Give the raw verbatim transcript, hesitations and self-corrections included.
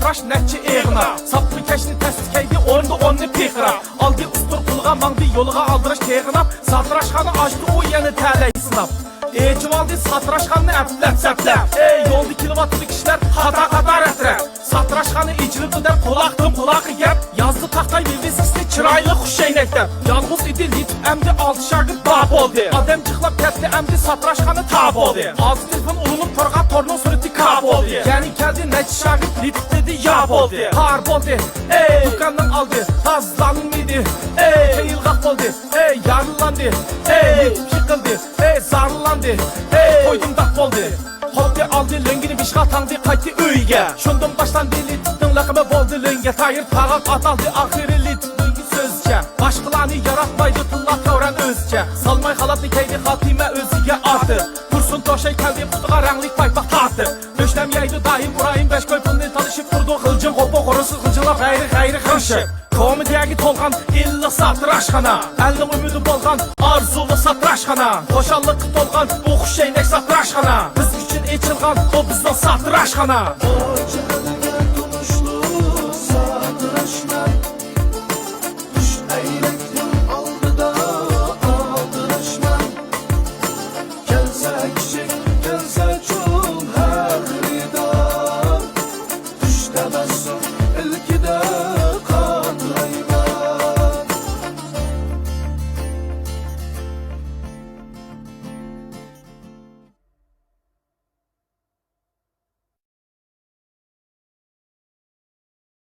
نەچچە ئېغىناپ، ساپلىكەشنى تەستىكەيدى، ئورنىدا ئورنى پىقىراپ. ئالدى ئۇستۇر پۇلغا ماڭدى، يولىغا ئالدىراش تېغىناپ. ساتىراشخانا ئاچتى ئۇ يەنە تەلەي سىناپ. ئېچىۋالدى ساتىراشخانىنى ئەپلەپ سەپلەپ. ئەي، يولدا كېلىۋاتىدۇ كىشىلەر قاتار قاتار ئەترەپ. ساتىراشخانا ئېچىلىدۇ دەپ قۇلاقتىن قۇلاققا گەپ. يازدى تاختاي ۋىۋىسكىسىنى چىرايلىق خۇش ئەينەك دەپ. يالغۇز ئىدى لىتىپ ئەمدى ئالتە شاگىرت بار بولدى. ئادەم جىقلاپ كەتتى ئەمدى ساتىراشخانا تار بولدى. ھازىر تېلېفون ئۇرۇنۇپ تورغا، تورنىڭ سۈرىتى كار بولدى. يەنە كەلدى نەچچە شاگىرت لىتىپ دېدى يا بولدى. تار بولدى، ئەي، دۇكاننىڭ ئالدى تازىلانمىدى. ئەي، قىيىلغاق بولدى، ئەي، يارىلاندى. ئەي، لىتىپ يىقىلدى، ئەي، زارلاندى. ئەي، قويدۇم داپ بولدى. قوپتى ئالدى لۆڭگىنى بېشىغا تاڭدى قايتتى ئۆيىگە. شۇندىن باشلاندى لىتىپنىڭ لەقىمى بولدى لۆڭگە تايىر تاغاق ئاتالدى ئاخىرى لىتىپنىڭ سۆزىچە. باشقىلارنى ياراتمايدۇ تىللاپ تەۋرەن ئۆزىچە. سالماي خالاتنى كەيدى خاتىمە ئۆزىگە ئارتىپ. تۇرسۇن توشاي كەلدى پۇتىغا رەڭلىك پايپاق تارتىپ. دۆشلەم يەيدۇ دائىم ئۇرايىم بەش كوي پۇلنى تالىشىپ تۇرىدۇ غىلجىڭ غوپۇ غورۇنسىز غىلجىڭلاپ غەيرىي غەيرىي قىرىشىپ. كومېدىيەگە تولغان ئىللىق ساتىراشخانا، ئەلنىڭ ئۈمىدى بولغان ئارزۇلۇق ساتىراشخانا، خۇشاللىققا تولغان ئوخۇش شەينەك ساتىراشخانا، بىز ئۈچۈن ئېچىلغان ئۇ بىزنىڭ ساتىراشخانا. قوچا ئەلگە تونۇشلۇق ساتىراشمەن، خۇش ئەينەكنىڭ ئالدىدا ئالدىراشمەن، كەلسە كىچىك